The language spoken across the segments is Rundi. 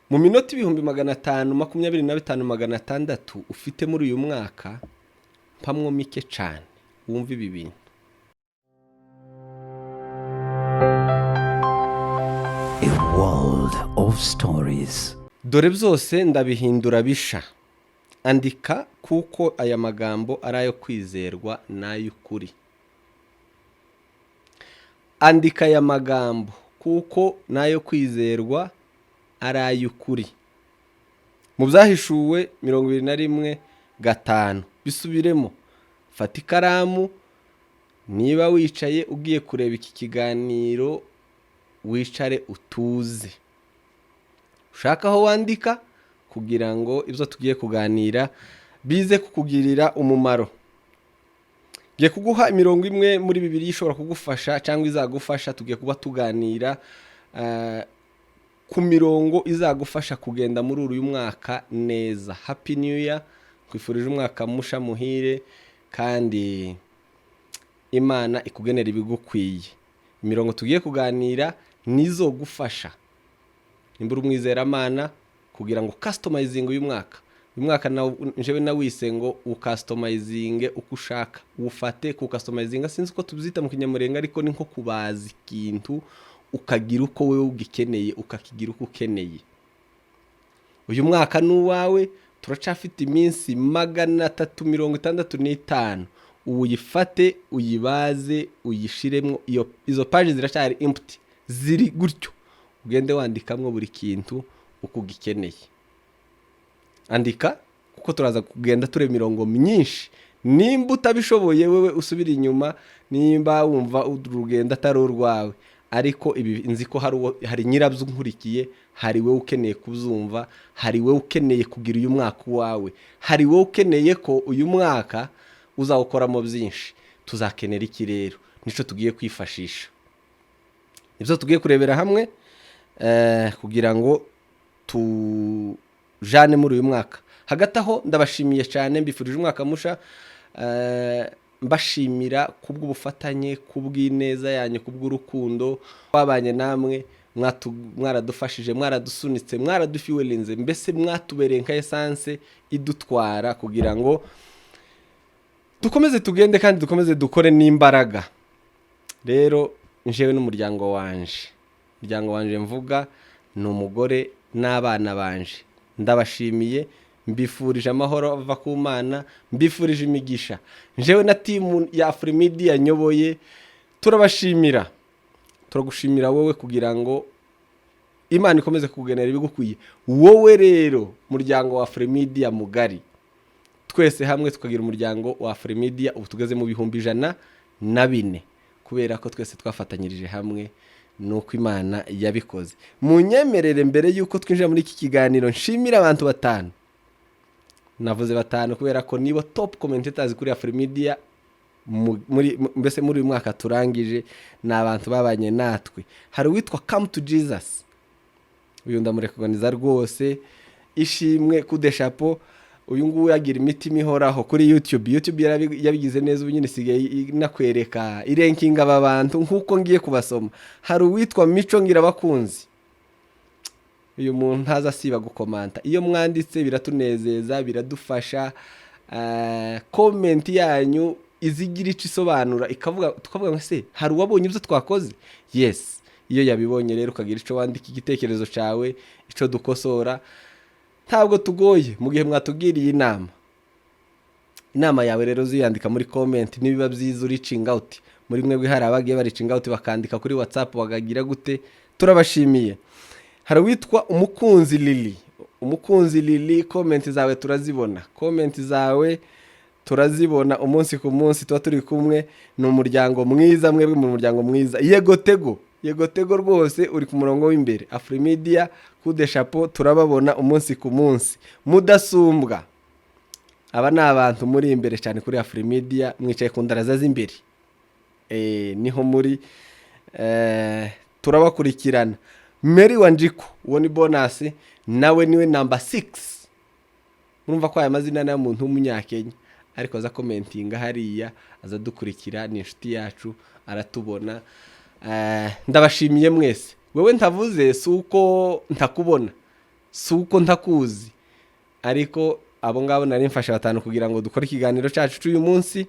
Mu minota 525,600 ufite muri uyu mwaka, mpamwo mike cyane wumva ibi bintu. A world of stories. Dore byose ndabihindura bisha. Andika, kuko aya magambo ari ayo kwizerwa n'ay'ukuri. Andika aya magambo kuko n'ayo kwizerwa, ari ay'ukuri. Mu Byahishuwe 21:5. Bisubiremo, fata ikaramu niba wicaye ugiye kureba iki kiganiro, wicare utuze, ushaka aho wandika kugira ngo ibyo tugiye kuganira bize kukugirira umumaro. Ngiye kuguha imirongo imwe muri bibiri ishobora kugufasha cyangwa izagufasha. Tugiye kuba tuganira ku mirongo izagufasha kugenda muri uyu mwaka neza. Happy New Year! Nkwifurije umwaka musha muhire, kandi Imana ikugenera ibigukwiye. Imirongo tugiye kuganira nizogufasha nimba uri umwizeramana kugira ngo customizinge uyu mwaka. Uyu mwaka njyewe nawise ngo ucustomizinge uko ushaka, ufate ku customizinga. Sinzi uko tubyita mu Kinyamurenga, ariko ni nko kubaza ikintu ukagira uko wowe ugikeneye, ukakigira uko ukeneye. Uyu mwaka ni uwawe. Turacafite iminsi 365. Uyifate, uyibaze, uyishiremo. Iyo izo paji ziracyari empty, ziri gutyo, ugende wandikamo buri kintu uko ugikeneye. Andika, kuko turaza kugenda tureba imirongo myinshi. Nimba utabishoboye, wewe usubira inyuma, nimba wumva urugendo atari urwawe. Ariko ibi nzi ko hari nyirabyo unkurikiye, hari wowe ukeneye kubyumva, hari wowe ukeneye kugira uyu mwaka uwawe, hari wowe ukeneye ko uyu mwaka uzawukoramo byinshi. Tuzakenera iki rero? Nicyo tugiye kwifashisha, ibyo tugiye kurebera hamwe kugira ngo tujane muri uyu mwaka. Hagati aho ndabashimiye cyane, mbifurije umwaka musha, mbashimira kubw'ubufatanye, kubw'ineza yanyu, kubw'urukundo twabanye namwe. Mwaradufashije, mwaradusunitse, mwaradufuelinze, mbese mwatubereye nka essence idutwara kugira ngo dukomeze tugende kandi dukomeze dukore n'imbaraga. Rero njyewe n'umuryango wanje, umuryango wanje mvuga ni umugore n'abana banje, ndabashimiye, mbifurije amahoro ava ku Mana, mbifurije imigisha. Njyewe na team ya Afrimedia nyoboye turabashimira, turagushimira wowe kugira ngo Imana ikomeze kugenera ibigukwiye. Wowe rero muryango wa Afrimedia mugari, twese hamwe tukagira umuryango wa Afrimedia, ubu tugeze mu 104,000 kubera ko twese twafatanyirije hamwe, nuko Imana yabikoze. Mu nyemerere, mbere y'uko twinjira muri iki kiganiro, nshimire abantu batanu. Navuze batanu kubera ko nibo top commentators kuri Afrimedia mbese muri uyu mwaka turangije. Ni abantu babanye natwe. Hari uwitwa Come to Jesus, uyu ndamurecogniza rwose, ishimwe kudeshapo. Uyu nguyu agira imitima ihoraho kuri YouTube. YouTube yabigize neza, ubu nyine isigaye inakwereka irankinga aba bantu nk'uko ngiye kubasoma. Hari uwitwa Mico Ngirabakunzi, uyu muntu ntaza asiba gucommenta. Iyo mwanditse biratunezeza, biradufasha. Comment yanyu izigira icyo isobanura, ikavuga, tukavuga ngo: "Se hari uwabonye ibyo twakoze?" Yes, iyo yabibonye rero ukagira icyo wandika, igitekerezo cyawe, icyo dukosora, ntabwo tugoye mu gihe mwatubwiriye inama. Inama yawe rero uziyandika muri comment. Nibiba byiza ureachinga out muri mwebwe, hari abagiye bareachinga out bakandika kuri WhatsApp, bakagira gute. Turabashimiye. Hari uwitwa Umukunzi Lili. Umukunzi Lili, comment zawe turazibona, comment zawe turazibona umunsi ku munsi, tuba turi kumwe. Ni umuryango mwiza, mwebwe mu muryango mwiza. Yego tego, yego tego rwose, uri ku murongo w'imbere. Afrimedia kudeshapo, turababona umunsi ku munsi. Mudasumbwa, aba ni abantu muri imbere cyane kuri Afrimedia, mwicaye ku ndaraza z'imbere, niho muri, turabakurikirana. Mary Wanjiku, uwo ni bonus, nawe niwe number 6. Murumva ko aya mazina ni ay'umuntu w'Umunyakenya, ariko aza commentinga hariya, aza dukurikira, ni inshuti yacu, aratubona. Ndabashimiye mwese. Wewe ntavuze si uko ntakubona. Si uko ntakuzi, ariko abo ngabo nari mfashe batanu kugira ngo dukore ikiganiro cyacu cy'uyu munsi.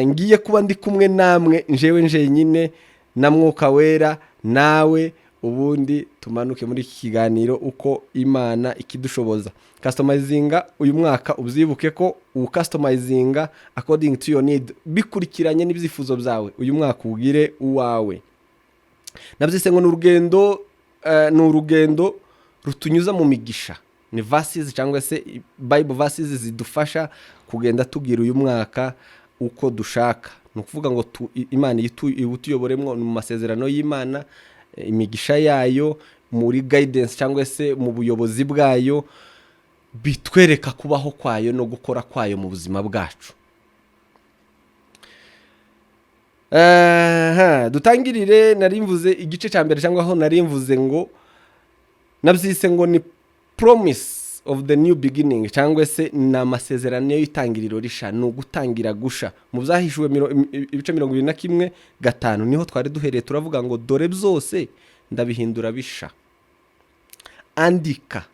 Ngiye kuba ndi kumwe namwe njewe njenyine na Mwuka Wera nawe, ubundi tumanuke muri iki kiganiro uko Imana ikidushoboza. Customizinga uyu mwaka, ubyibuke ko uwucustomizinga according to your need, bikurikiranye n'ibyifuzo byawe. Uyu mwaka uwugire uwawe. Nabyise ngo ni urugendo, ni urugendo rutunyuza mu migisha. Ni verses cyangwa se Bible verses zidufasha kugenda tugira uyu mwaka uko dushaka. Ni ukuvuga ngo Imana iwutuyoboremo, ni mu masezerano y'Imana, imigisha yayo, muri guidance cyangwa se mu buyobozi bwayo, bitwereka kubaho kwayo no gukora kwayo mu buzima bwacu. Aha, dutangirire. Nari mvuze igice cya mbere, cyangwa aho nari mvuze ngo nabyise ngo ni promise of the new beginning, cyangwa se ni amasezerano y'itangiriro risha, ni ugutangira gusha. Mu Byahishuwe ibice 21:5 niho twari duhereye, turavuga ngo: "Dore byose ndabihindura bisha." Andika,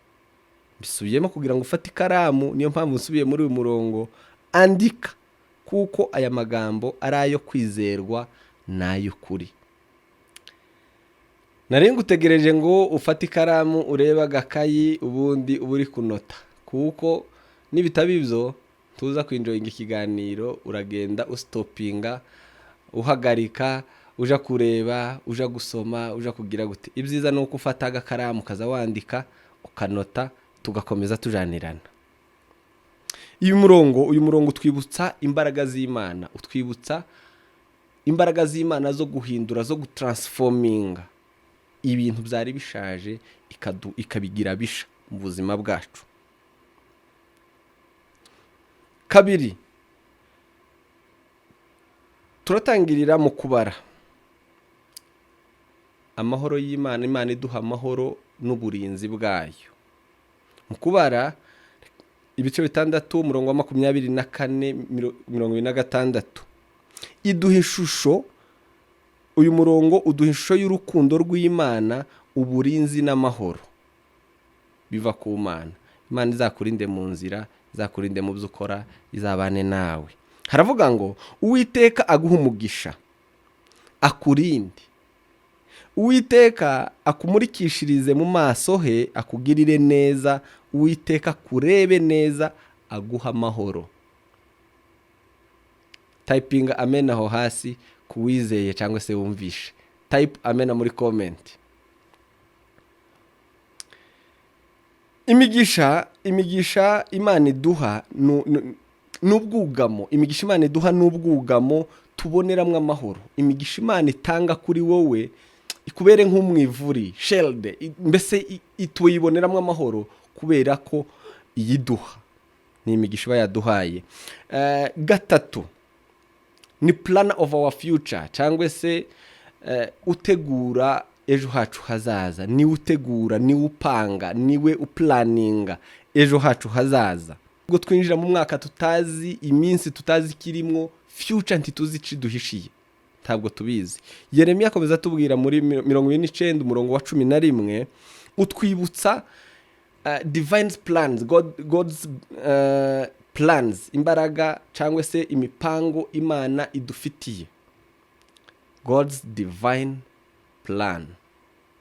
mbisubiyemo kugira ngo ufate ikaramu, niyo mpamvu nsubiye muri uyu murongo. Andika, kuko aya magambo ari ayo kwizerwa n'ay'ukuri. Nari ngutegereje ngo ufate ikaramu, urebe agakayi, ubundi uba uri kunota, kuko nibitaba ibyo tuza kwinjoyinga ikiganiro. Uragenda usitopinga, uhagarika, uja kureba, uja gusoma, uja kugira gute. Ibyiza ni uko ufata agakaramu ukaza wandika, ukanota, tugakomeza tujanirana. Uyu murongo utwibutsa imbaraga z'Imana, utwibutsa imbaraga z'Imana zo guhindura, zo gutransforminga ibintu byari bishaje, ikabigira bisha mu buzima bwacu. Kabiri, turatangirira mu Kubara. Amahoro y'Imana, Imana iduha amahoro n'uburinzi bwayo. Mu Kubara ibice 6, umurongo wa 24, 26, iduha ishusho. Uyu murongo uduha ishusho y'urukundo rw'Imana, uburinzi n'amahoro biva ku Mana. Imana izakurinde mu nzira, izakurinde mu byo ukora, izabane nawe. Haravuga ngo: "Uwiteka aguha umugisha, akurinde. Uwiteka akumurikishirize mu maso he, akugirire neza. Uwiteka akurebe neza, aguha amahoro." Typinga amen aho hasi ku wizeye cyangwa se wumvishe. Type amen muri comment. Imigisha Imana iduha ni ubwugamo. Imigisha Imana iduha ni ubwugamo tuboneramo amahoro. Imigisha Imana itanga kuri wowe ikubere nk'umwivuri, shield, mbese tuyiboneramo amahoro kubera ko iyiduha ni imigisha iba yaduhaye. Gatatu ni plan of our future, cyangwa se utegura ejo hacu hazaza. Niwe utegura, niwe upanga, niwe uplanninga ejo hacu hazaza. Ubwo twinjira mu mwaka tutazi iminsi, tutazi ikirimo future, ntituzi icyo iduhishiye, ntabwo tubizi. Yeremiya akomeza atubwira muri 49, umurongo wa 11, utwibutsa divine plans, God's plans, imbaraga cyangwa se imipango Imana idufitiye. God's divine plan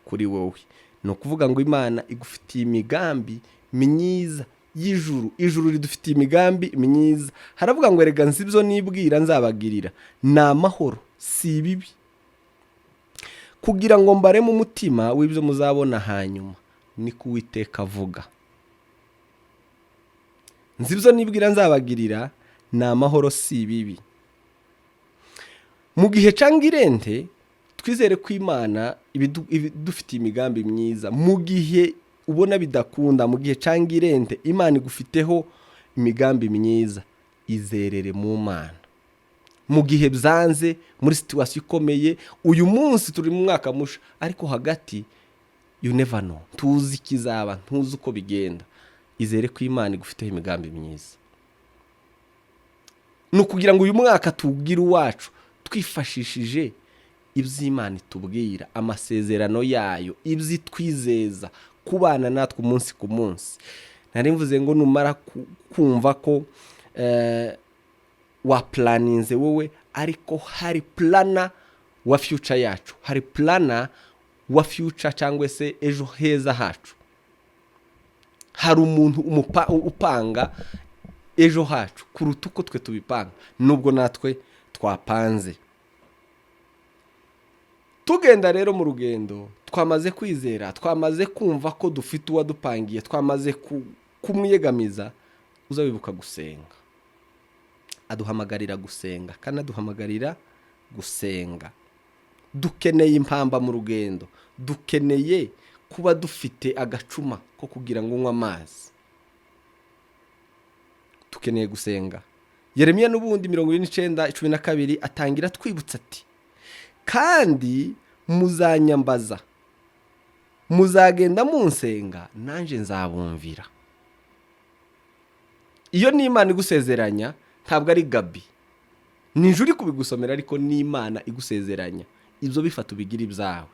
kuri wowe, ni ukuvuga ngo Imana igufitiye imigambi myiza y'ijuru. Ijuru ridufitiye imigambi myiza. Haravuga ngo: "Erega nzi ibyo nibwira nzabagirira, ni amahoro, si ibibi, kugira ngo mbareme umutima w'ibyo muzabona hanyuma, niko Uwiteka avuga." Nzi ibyo nibwira nzabagirira, ni amahoro, si ibibi. Mu gihe cyangwa irente, twizere ko Imana ibidufitiye imigambi myiza. Mu gihe ubona bidakunda, mu gihe cyangwa irente, Imana igufiteho imigambi myiza. Izerere mu Mana mu gihe byanze, muri situation ikomeye. Uyu munsi turi mu mwaka musha, ariko hagati you never know, ntuzi ikizaba, ntuzi uko bigenda. Izere ko Imana igufiteho imigambi myiza. Ni ukugira ngo uyu mwaka tuwugire uwacu twifashishije ibyo Imana itubwira, amasezerano yayo, ibyo itwizeza Kubana natwe umunsi ku munsi. Nari mvuze ngo numara kumva ko waplanninze wowe, ariko hari planner wa future yacu, hari planner wa future cyangwa se ejo heza hacu. Hari umuntu upanga ejo hacu kuruta uko twe tubipanga, nubwo natwe twapanze. Tugenda rero mu rugendo, twamaze kwizera, twamaze kumva ko dufite uwadupangiye, twamaze kumwiyegamiza. Uza wibuka gusenga. Aduhamagarira gusenga kandi aduhamagarira gusenga. Dukeneye impamba mu rugendo, dukeneye kuba dufite agacuma ko kugira ngo unywe amazi. Dukeneye gusenga. Yeremiya n'ubundi 49:12 atangira twibutsa ati: "Kandi muzanyambaza, muzagenda munsenga, nanjye nzabumvira." Iyo ni Imana igusezeranya, ntabwo ari Gabi ni uri kubigusomera, ariko ni Imana igusezeranya. Ibyo bifata ubigira ibyawe.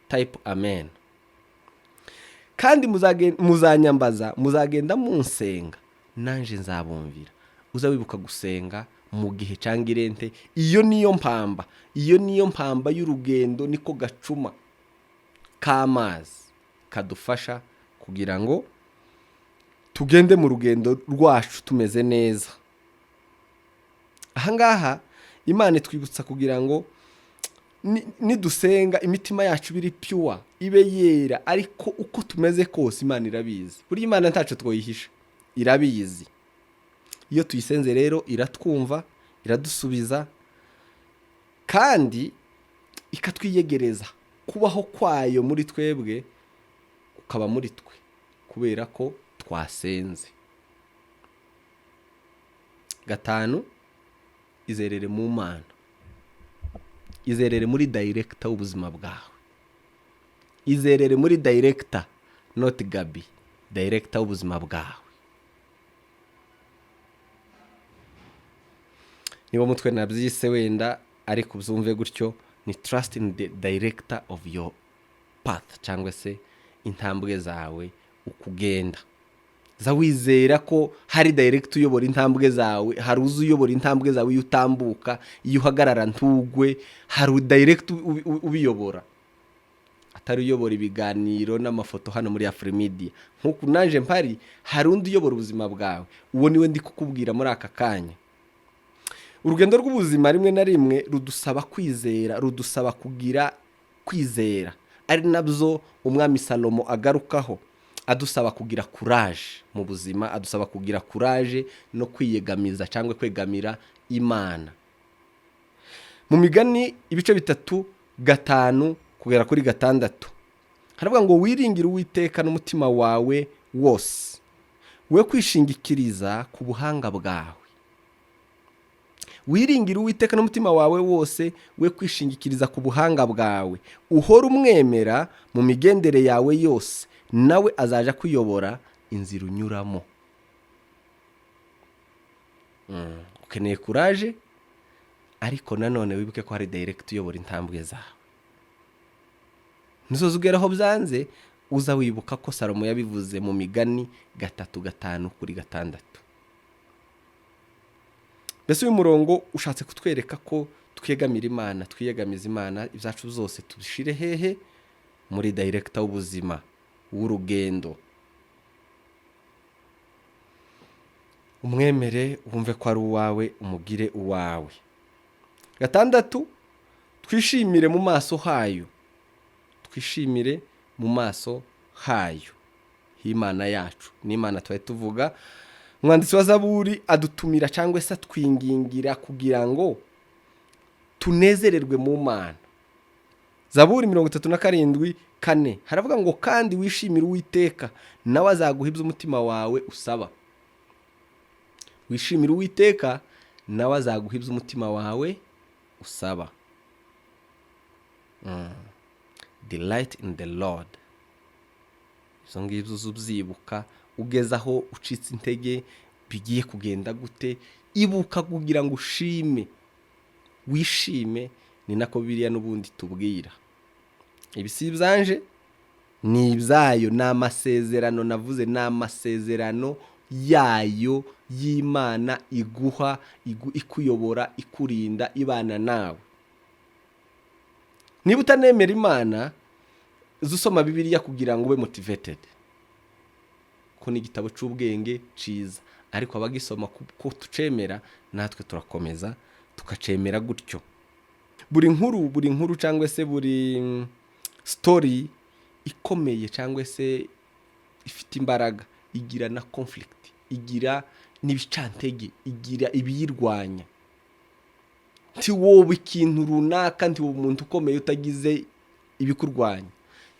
Type amen. "Kandi muzanyambaza, muzagenda munsenga, nanjye nzabumvira." Uza wibuka gusenga mu gihe cyangwa irente. Iyo niyo mpamba, iyo niyo mpamba y'urugendo, niko gacuma k'amazi kadufasha kugira ngo tugende mu rugendo rwacu tumeze neza. Ahangaha Imana itwibutsa kugira ngo nidusenga imitima yacu ibe iri pure, ibe yera. Ariko uko tumeze kose Imana irabizi. Burya Imana ntacyo twayihisha, irabizi. Iyo tuyisenze rero iratwumva, iradusubiza kandi ikatwiyegereza. Kubaho kwayo muri twebwe kukaba muri twe kubera ko twasenze. Gatanu, izerere mu Mana, izerere muri director w'ubuzima bwawe, izerere muri director, not Gabi, director w'ubuzima bwawe. Niba mutwe nabyise wenda, ariko ubyumve gutyo, ni trust in the director of your path cyangwa se intambwe zawe uko ugenda. Za wizera ko hari director uyobora intambwe zawe, hari uzi uyobora intambwe zawe. Iyo utambuka, iyo uhagarara ntugwe, hari director ubiyobora, atari uyobora ibiganiro n'amafoto hano muri Afrimedia nk'uku naje mpari. Hari undi uyobora ubuzima bwawe, uwo niwe ndi kukubwira muri aka kanya. Urugendo rw'ubuzima rimwe na rimwe rudusaba kwizera, rudusaba kugira kwizera, ari nabyo umwami Salomo agarukaho adusaba kugira courage mu buzima, adusaba kugira courage no kwiyegamiza cyangwa kwegamira Imana. Mu Migani ibice 3:5 kugera kuri 6 haravuga ngo: "Wiringire Uwiteka n'umutima wawe wose, we kwishingikiriza ku buhanga bwawe. Wiringire Uwiteka n'umutima wawe wose, we kwishingikiriza ku buhanga bwawe. Uhore umwemera mu migendere yawe yose, nawe azaja kuyobora inzira unyuramo." Ukeneye courage, ariko nanone wibuke ko hari director uyobora intambwe zawe. Nizo ugera aho byanze, uza wibuka ko Salomo yabivuze mu Migani 3:5 kuri 6. Mbese uyu murongo ushatse kutwereka ko twegamira Imana, twiyegamiza Imana, ibyacu byose tubishire hehe? Muri director w'ubuzima, w'urugendo. Umwemere, wumve ko ari uwawe, umugire uwawe. Gatandatu, twishimire mu maso hayo, twishimire mu maso hayo h'Imana yacu. N'Imana twari tuvuga, umwanditsi wa Zaburi adutumira cyangwa se atwingingira kugira ngo tunezererwe mu Mana. Zaburi 37:4 haravuga ngo: "Kandi wishimire Uwiteka, nawe azaguha ibyo umutima wawe usaba." Wishimire Uwiteka, nawe azaguha ibyo umutima wawe usaba. Delight in the Lord. Izo ngibyo uza ubyibuka ugeze aho ucitse intege, bigiye kugenda gute, ibuka kugira ngo ushime, wishime. Ni nako biriya n'ubundi tubwira. Ibi si ibyanje. Ni ibyayo, ni amasezerano navuze, ni amasezerano yayo y'Imana iguha, ikuyobora, ikurinda, ibana nawe. Niba utanemera Imana, uze usoma Bibiliya kugira ngo ube motivated, ko ni igitabo cy'ubwenge cyiza. Ariko abagisoma ko tucemera, natwe turakomeza tukacemera gutyo. Buri nkuru cyangwa se buri story ikomeye cyangwa se ifite imbaraga igira na conflict, igira n'ibicantege, igira ibiyirwanya. Ntiwoba ikintu runaka, ntiwoba umuntu ukomeye utagize ibikurwanya,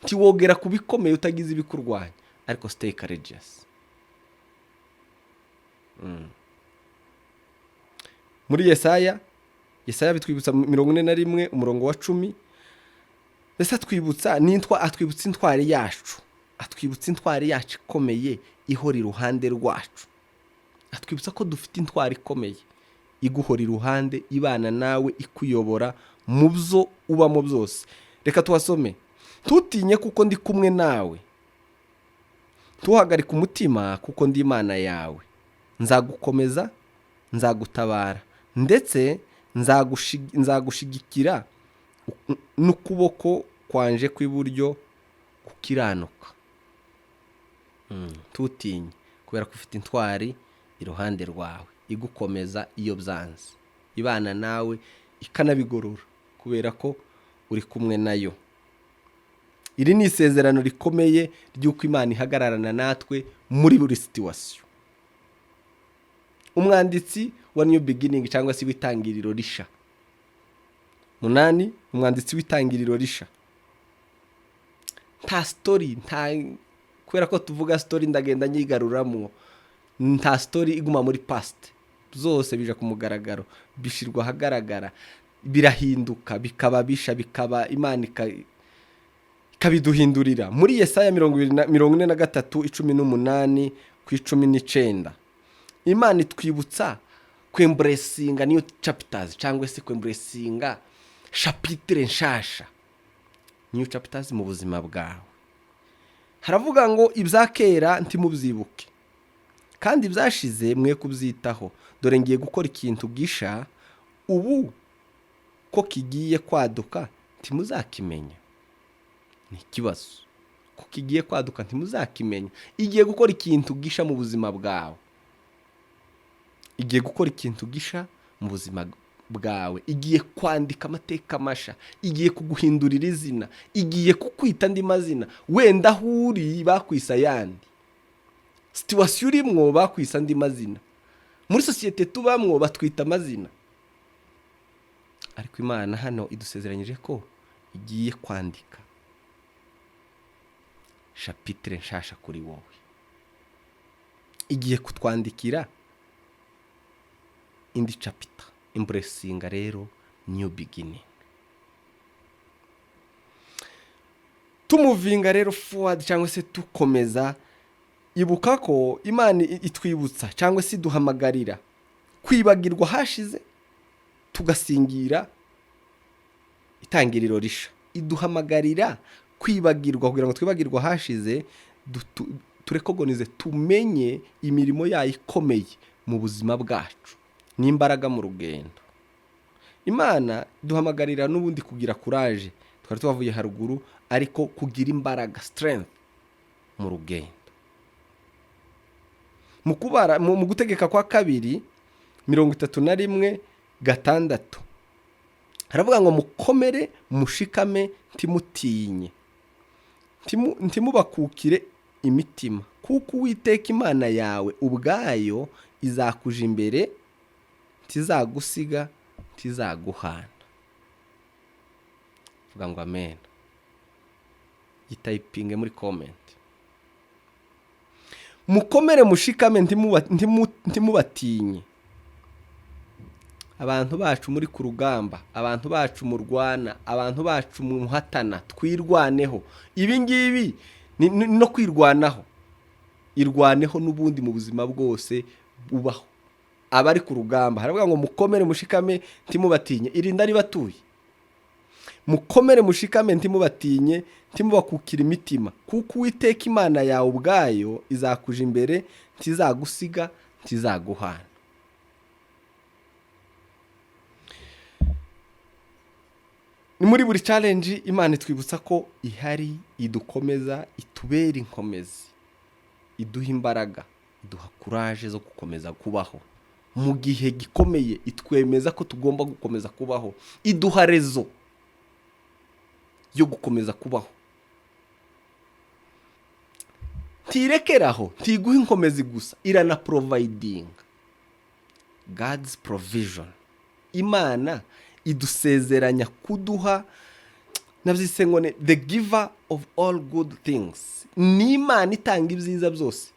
ntiwogera ku bikomeye utagize ibikurwanya, ariko stay courageous. Muri Yesaya bitwibutsa 41, umurongo wa 10. Mbese atwibutsa n'intwa, atwibutsa intwari yacu, atwibutsa intwari yacu ikomeye ihora iruhande rwacu, atwibutsa ko dufite intwari ikomeye iguhora iruhande, ibana nawe, ikuyobora mu byo ubamo byose. Reka tuhasome: "Ntutinye kuko ndi kumwe nawe, ntuhagarike umutima kuko ndi Imana yawe. Nzagukomeza, nzagutabara, ndetse nzagushigikira n'ukuboko kwanje kw'iburyo kukiranuka." Ntutinye kubera ko ufite intwari iruhande rwawe igukomeza iyo byanze, ibana nawe ikanabigorora kubera ko uri kumwe nayo. Iri ni isezerano rikomeye ry'uko Imana ihagararana natwe muri buri situation. Umwanditsi wa New Beginning cyangwa se w'Itangiriro Risha, 8, umwanditsi w'Itangiriro Risha, nta story, nta, kubera ko tuvuga story ndagenda nyigaruramo, nta story iguma muri past. Zose bija ku mugaragaro, bishyirwa ahagaragara, birahinduka, bikaba bisha, bikaba Imana ikabiduhindurira. Muri Yesaya 43, 18 ku 19, Imana itwibutsa kwembracinga new chapters cyangwa se kwembracinga chapitre nshasha, new chapters mu buzima bwawe. Haravuga ngo: "Ibya kera ntimubyibuke, kandi ibyashize mwe kubyitaho. Dore ngiye gukora ikintu gisha ubu, ko kigiye kwaduka ntimuzakimenya?" Ni ikibazo. Ko kigiye kwaduka ntimuzakimenya? Igiye gukora ikintu gisha mu buzima bwawe, igiye gukora ikintu gisha mu buzima bwawe, igiye kwandika amateka masha, igiye kuguhindurira izina, igiye kukwita andi mazina. Wenda aho uri bakwisa ayandi, situation urimwo bakwisa andi mazina, muri sosiyete tubamwo batwita amazina, ariko Imana hano idusezeranyije ko igiye kwandika chapitre nshasha kuri wowe, igiye kutwandikira indi chapter. Embracinga rero new beginning. Tumovinga rero forward cyangwa se tukomeza, ibuka ko Imana itwibutsa cyangwa se iduhamagarira kwibagirwa hashize, tugasingira itangiriro risha. Iduhamagarira kwibagirwa kugira ngo twibagirwe hashize, turecognize, tumenye imirimo yayo ikomeye mu buzima bwacu n'imbaraga mu rugendo. Imana duhamagarira n'ubundi kugira courage, twari twavuye haruguru, ariko kugira imbaraga, strength mu rugendo. Mu Kubara, mu Gutegeka kwa Kabiri 31, 6, haravuga ngo: "Mukomere, mushikame, ntimutinye, ntimubakukire imitima, kuko Uwiteka Imana yawe ubwayo izakuja imbere, ntizagusiga, ntizaguhana." Vuga ngo amen, gitypinge muri comment. Mukomere, mushikame, ntimubatinye. Abantu bacu muri ku rugamba, abantu bacu murwana, abantu bacu muhatana, twirwaneho. Ibi ngibi ni no kwirwanaho, irwaneho n'ubundi mu buzima bwose bubaho. Abari ku rugamba, haravuga ngo: "Mukomere, mushikame, ntimubatinye." Irinda ribatuye. Mukomere mushikame, ntimubatinye, ntimubakukire imitima, kuko Uwiteka Imana yawe ubwayo izakuja imbere, ntizagusiga, ntizaguhana. Ni muri buri challenge Imana itwibutsa ko ihari, idukomeza, itubera inkomezi, iduha imbaraga, iduha courage zo gukomeza kubaho mu gihe gikomeye, itwemeza ko tugomba gukomeza kubaho, iduha rezo yo gukomeza kubaho. Ntirekeraho, ntiguha inkomezi gusa, iranaprovidinga God's provision. Imana idusezeranya kuduha, nabyise ngo ni the giver of all good things. Ni Imana itanga ibyiza byose.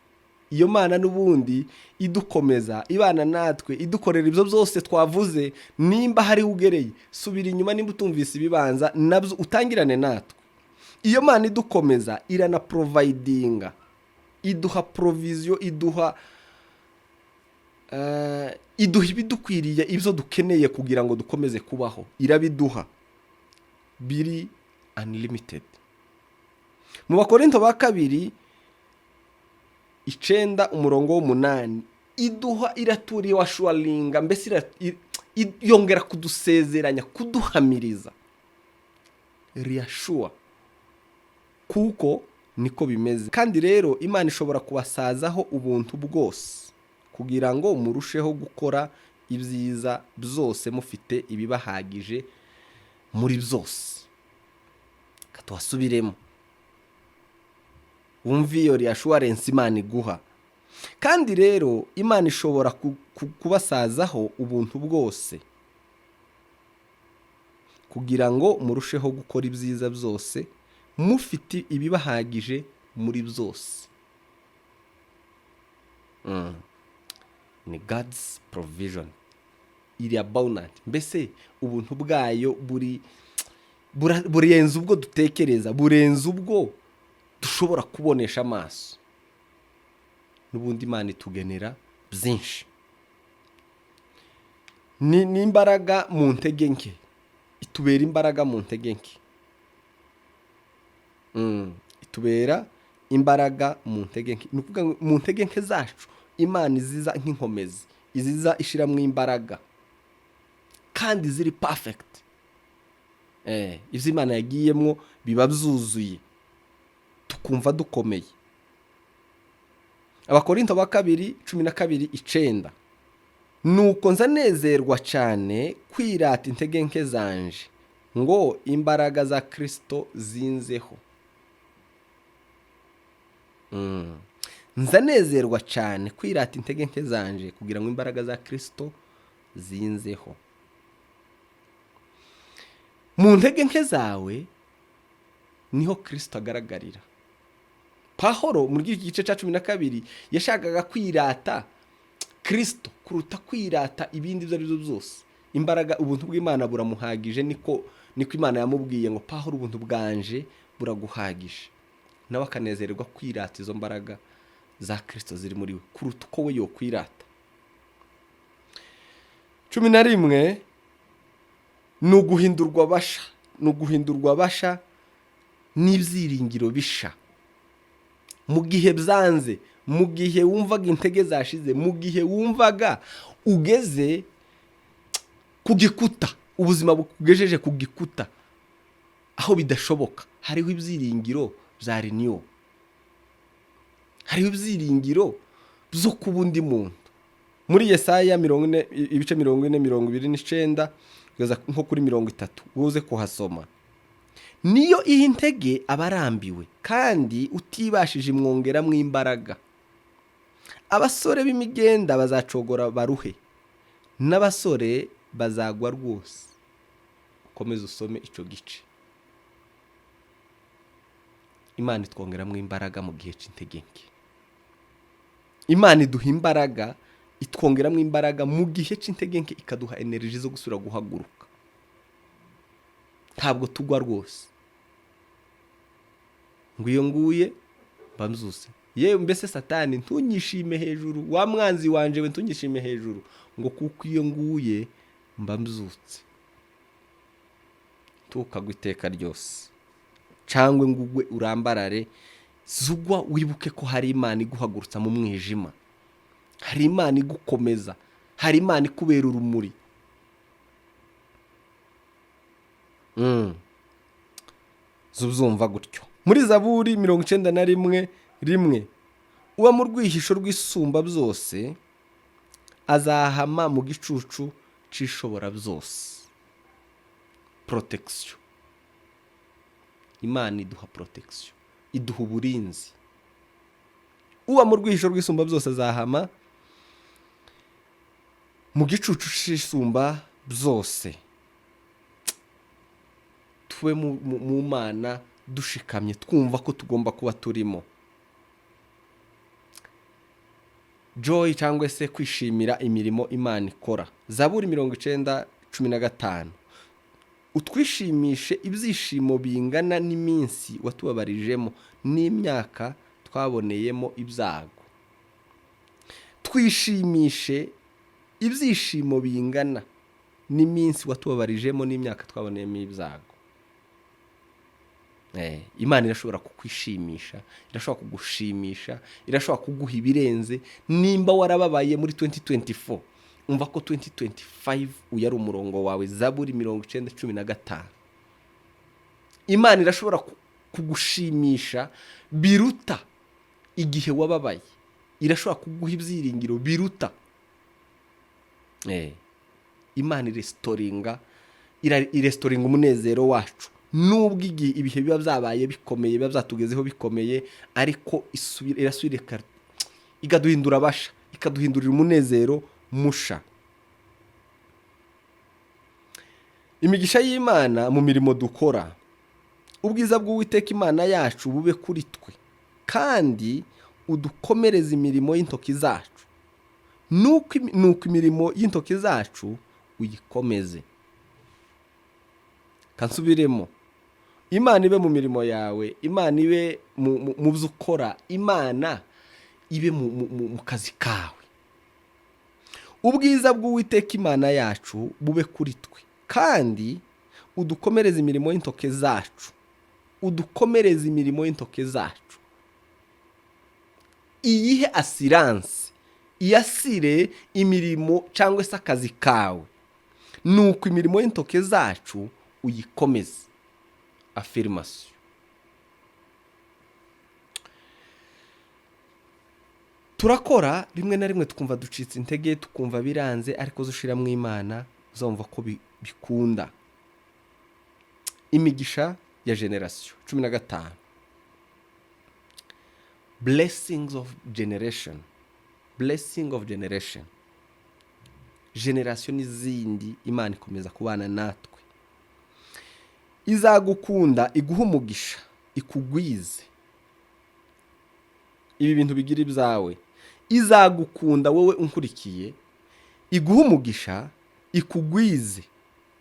Iyo Mana n'ubundi idukomeza, ibana natwe, idukorera ibyo byose twavuze. Nimba hari ugereye, subira inyuma, nimba utumvise ibibanza nabyo utangirane natwe. Iyo Mana idukomeza iranaprovidinga, iduha provision, iduha ibidukwiriye, ibyo dukeneye kugira ngo dukomeze kubaho, irabiduha biri unlimited. Mu Bakorinto ba kabiri 9 umurongo w'8, iduha, iraturiye washuwaringa, mbese yongera kudusezeranya, kuduhamiriza, reassure, kuko niko bimeze. Kandi rero Imana ishobora kubasazaho ubuntu bwose kugira ngo murusheho gukora ibyiza byose, mufite ibibahagije muri byose. Reka tuhasubiremo, wumve iyo reassurance Imana iguha. Kandi rero Imana ishobora kubasazaho ubuntu bwose kugira ngo murusheho gukora ibyiza byose, mufite ibibahagije muri byose. Ni God's provision iri abundant, mbese ubuntu bwayo burenze ubwo dutekereza, burenze ubwo dushobora kubonesha amaso. N'ubundi Imana itugenera byinshi. Ni imbaraga mu ntege nke, itubera imbaraga mu ntege nke. Itubera imbaraga mu ntege nke. Ni ukuvuga ngo mu ntege nke zacu Imana iziza nk'inkomezi, iziza ishiramo imbaraga kandi ziri perfect. Ibyo Imana yagiyemwo biba byuzuye, tukumva dukomeye. Abakorinto ba kabiri 12:9, nuko nza nezerwa cyane kwirata intege nke zanje, ngo imbaraga za Kristo zinzeho. Nza nezerwa cyane kwirata intege nke zanje kugira ngo imbaraga za Kristo zinzeho. Mu ntege nke zawe niho Kristo agaragarira. Pahoro muri iki gice cya 12 yashakaga kwirata Kristo kuruta kwirata ibindi ibyo ari byo byose. Imbaraga, ubuntu bw'Imana buramuhagije, niko Imana yamubwiye ngo Pahoro ubuntu bwanje buraguhagije. Nawe akanezererwa kwirata izo mbaraga za Kristo ziri muri we kuruta uko we yokwirata. 11 ni uguhindurwa basha, ni uguhindurwa basha n'ibyiringiro bisha. Mu gihe byanze, mu gihe wumvaga intege zashize, mu gihe wumvaga ugeze ku gikuta, ubuzima bukugejeje ku gikuta aho bidashoboka, hariho ibyiringiro bya renew, hariho ibyiringiro byo kuba undi muntu. Muri Yesaya 40, ibice 40, 29 kugeza nko kuri 30, uze kuhasoma. Niyo iha intege abarambiwe, kandi utibashije imwongeramo imbaraga. Abasore b'imigenda bazacogora baruhe, n'abasore bazagwa rwose. Ukomeze usome icyo gice. Imana itwongeramo imbaraga mu gihe cy'intege nke. Imana iduha imbaraga, itwongeramo imbaraga mu gihe cy'intege nke, ikaduha energy zo gusubira guhaguruka. Ntabwo tugwa rwose. Ngo iyo nguye mba mzuse. Yewe mbese Satani ntunyishime hejuru, wa mwanzi wanje we ntunyishime hejuru, ngo kuko iyo nguye mba mzutse. Ntukagwe iteka ryose cyangwa ngo ugwe urambarare. Zugwa wibuke ko hari Imana iguhagurutsa mu mwijima, hari Imana igukomeza, hari Imana ikubera urumuri. Zuzumva gutyo muri Zaburi 91:1: "Uba mu rwihisho rw'Isumba byose azahama mu gicucu c'Ishobora byose." Protection. Imana iduha protection, iduha uburinzi. Uba mu rwihisho rw'Isumba byose azahama mu gicucu c'Isumba byose. Tube mu Mana dushikamye, twumva ko tugomba kuba turimo joy cyangwa se kwishimira imirimo Imana ikora. Zaburi 90:15: "Utwishimishe ibyishimo bingana n'iminsi watubabarijemo n'imyaka twaboneyemo ibyago." Twishimishe ibyishimo bingana n'iminsi watubabarijemo n'imyaka twaboneyemo ibyago. Imana irashobora kukwishimisha, irashobora kugushimisha, irashobora kuguha ibirenze. Nimba warababaye muri 2024, umva ko 2025 uyu ari umurongo wawe. Zaburi 90:15. Imana irashobora kugushimisha biruta igihe wababaye, irashobora kuguha ibyiringiro biruta. Imana irestoringa umunezero wacu. Nubwo igihe ibihe biba byabaye bikomeye, biba byatugezeho bikomeye, ariko irasubira ikaduhindura abasha, ikaduhindurira umunezero musha. Imigisha y'Imana mu mirimo dukora: "Ubwiza bw'Uwiteka Imana yacu bube kuri twe, kandi udukomereze imirimo y'intoki zacu. Nuko imirimo y'intoki zacu uyikomeze." Kansubiremo: Imana ibe mu mirimo yawe, Imana ibe mu byo ukora, Imana ibe mu kazi kawe. "Ubwiza bw'Uwiteka Imana yacu bube kuri twe, kandi udukomereze imirimo y'intoke zacu." Udukomereze imirimo y'intoke zacu. Iyihe assurance iyasire imirimo cyangwa se akazi kawe? Nuko imirimo y'intoke zacu uyikomeze. Affirmation. Turakora, rimwe na rimwe tukumva ducitse intege, tukumva biranze, ariko zushiramo Imana uzumva ko bikunda. Imigisha ya generation, 15. Blessings of generation, blessing of generation. Generation n'izindi, Imana ikomeza kubana natwe. "Izagukunda iguha umugisha, ikugwize." Ibi bintu bigira ibyawe. Izagukunda wowe unkurikiye, iguha umugisha, ikugwize,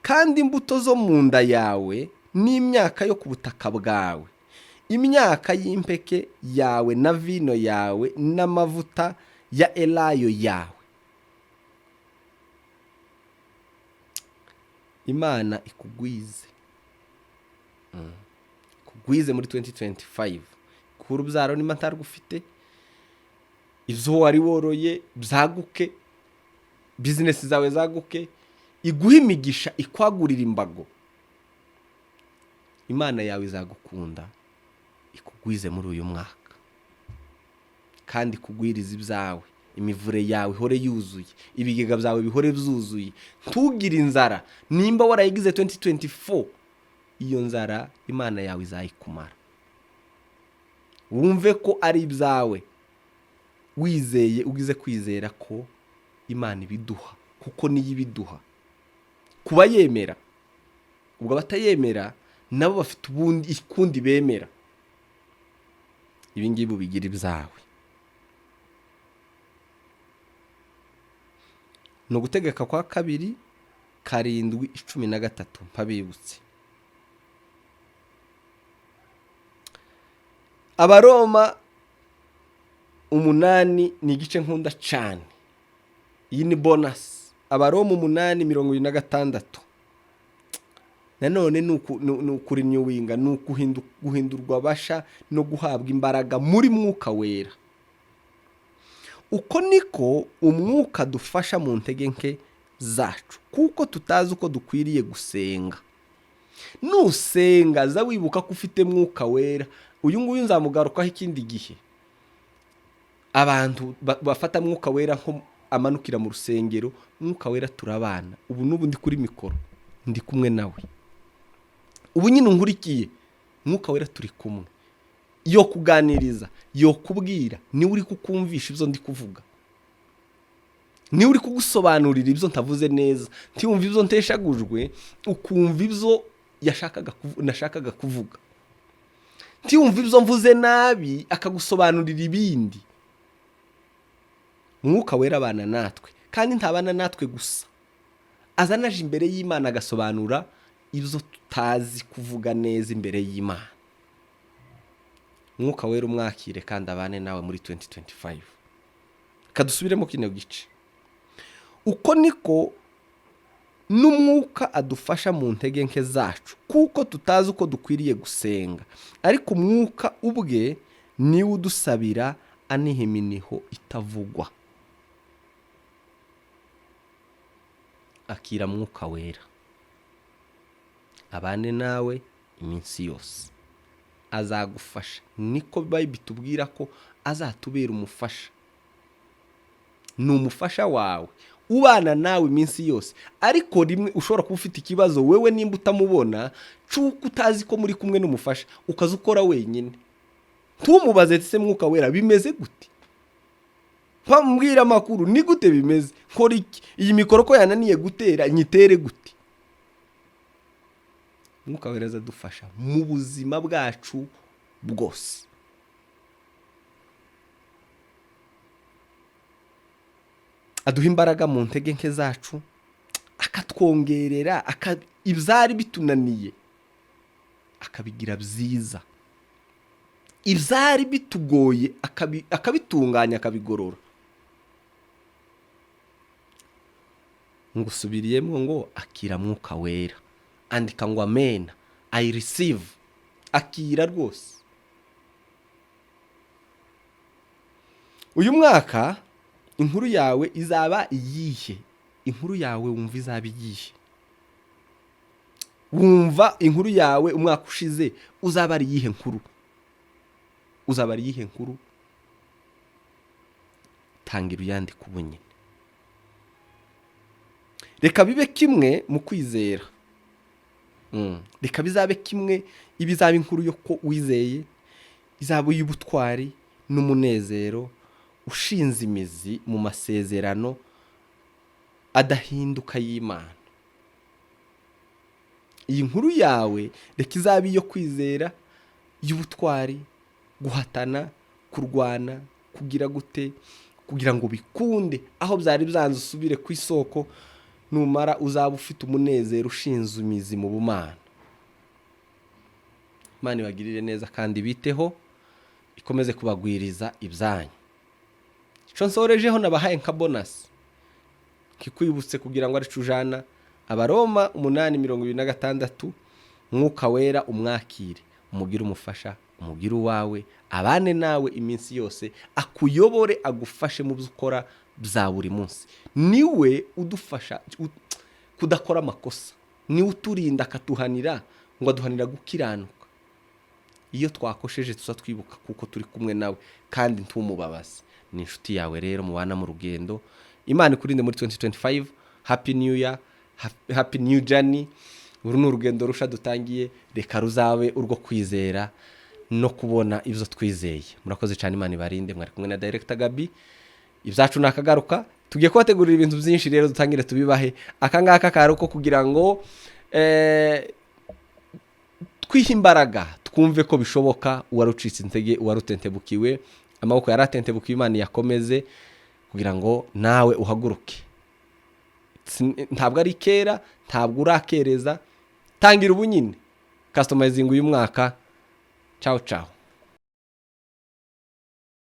kandi imbuto zo mu nda yawe n'imyaka yo ku butaka bwawe, imyaka y'impeke yawe na vino yawe n'amavuta ya elayo yawe. Imana ikugwize, ikugwize muri 2025. Kura urubyaro niba ntarwo ufite, ibyo wari woroye byaguke, business zawe zaguke, iguhe imigisha, ikwagurira imbago. Imana yawe izagukunda ikugwize muri uyu mwaka, kandi ikugwirize ibyawe, imivure yawe ihore yuzuye, ibigega byawe bihore byuzuye, ntugire inzara. Nimba warayigize 2024, iyo nzara Imana yawe izayikumara. Wumve ko ari ibyawe, wizeye, ugize kwizera ko Imana ibiduha, kuko niyo ibiduha kuba yemera. Ubwo abatayemera nabo bafite ubundi ikundi bemera. Ibi ngibi ubigira ibyawe. Ni Ugutegeka kwa Kabiri 7:13. Mpabibutse. Abaroma 8 ni igice nkunda cyane, iyi ni bonus. Abaroma 8:26. Nanone ni ukurenewinga, ni guhindurwa basha no guhabwa imbaraga muri Mwuka Wera. Uko niko Umwuka dufasha mu ntege nke zacu, kuko tutazi uko dukwiriye gusenga. Nusenga, za wibuka ko ufite Mwuka Wera. Uyu nguyu nzamugarukaho ikindi gihe. Abantu bafata Mwuka Wera nko amanukira mu rusengero. Mwuka Wera turabana ubu n'ubu. Ndi kuri mikoro, ndi kumwe nawe ubu nyine unkurikiye. Mwuka Wera turi kumwe, yo kuganiriza, yo kubwira. Niwe uri kukumvisha ibyo ndi kuvuga, niwe uri kugusobanurira ibyo ntavuze neza, ntiwumve ibyo nteshagujwe, ukumva ibyo nashakaga kuvuga, ntiwumve ibyo mvuze nabi, akagusobanurira ibindi. Mwuka Wera abana natwe, kandi ntabana natwe gusa, aza anaje imbere y'Imana agasobanura ibyo tutazi kuvuga neza imbere y'Imana. Mwuka Wera umwakire kandi abane nawe muri 2025. Kadusubiremo kino gice. Uko niko n'Umwuka adufasha mu ntege nke zacu, kuko tutazi uko dukwiriye gusenga, ariko Umwuka ubwe niwe udusabira aniha iminiho itavugwa. Akira Mwuka Wera abane nawe iminsi yose, azagufasha. Niko Bayibuli itubwira ko azatubera umufasha. Ni umufasha wawe ubana nawe iminsi yose. Ariko rimwe ushobora kuba ufite ikibazo wewe, nimba utamubona, cuko utazi ko muri kumwe n'umufasha, ukaza ukora wenyine, ntumubaze ese: "Mwuka Wera, bimeze gute? Mbwira amakuru, ni gute bimeze? Nkora iki? Iyi mikoro ko yananiye gutera, nyitere gute?" Mwuka Wera azadufasha mu buzima bwacu bwose. Aduha imbaraga mu ntege nke zacu, akatwongerera ibyari bitunaniye akabigira byiza, ibyari bitugoye akabitunganya, akabigorora. Ngusubiriyemo ngo akira Mwuka Wera. Andika ngo amena, I receive. Akira rwose. Uyu mwaka inkuru yawe izaba iyihe? Inkuru yawe wumva izaba iyihe? Wumva inkuru yawe umwaka ushize uzaba ari iyihe nkuru? Uzaba ari iyihe nkuru? Tangira uyandike ubu nyine. Reka bibe kimwe mu kwizera. Reka bizabe kimwe, ibizaba inkuru yo ko wizeye, izaba iy'ubutwari n'umunezero ushinze imizi mu masezerano adahinduka y'Imana. Iyi nkuru yawe reka izabe iyo kwizera, y'ubutwari, guhatana, kurwana, kugira gute kugira ngo bikunde aho byari byanze, usubire ku isoko. Numara uzaba ufite umunezero ushinze imizi mu bumana. Imana ibagirire neza kandi biteho, ikomeze kubagwiriza ibyanyu. Icyo nsorejeho nabahaye nka bonus, kikwibutse kugira ngo arico ujana: Abaroma 8:26. Mwuka Wera umwakire, umugire umufasha, umugire uwawe, abane nawe iminsi yose, akuyobore, agufashe mu byo ukora bya buri munsi. Niwe udufasha kudakora amakosa, niwe uturinda akatuhanira, ngo aduhanira gukiranuka. Iyo twakosheje tuza twibuka kuko turi kumwe nawe kandi ntumubabaze. Ni inshuti yawe rero mubana mu rugendo. Imana ikurinde muri 2025. Happy New Year, happy new journey. Uru ni urugendo rusha dutangiye, reka ruzabe urwo kwizera no kubona ibyo twizeye. Murakoze cyane, Imana ibarinde. Mwari kumwe na Director Gabi. Ibyacu nakagaruka, tugiye kubategurira ibintu byinshi rero, dutangire tubibahe. Aka ngaka kari uko kugira ngo twihe imbaraga, twumve ko bishoboka. Uwari ucitse intege, uwari utentebukiwe, amaboko yaratentebukiwe, Imana iyakomeze kugira ngo nawe uhaguruke. Ntabwo ari kera, ntabwo urakereza. Tangira ubu nyine, customizinga uyu mwaka. Ciao ciao.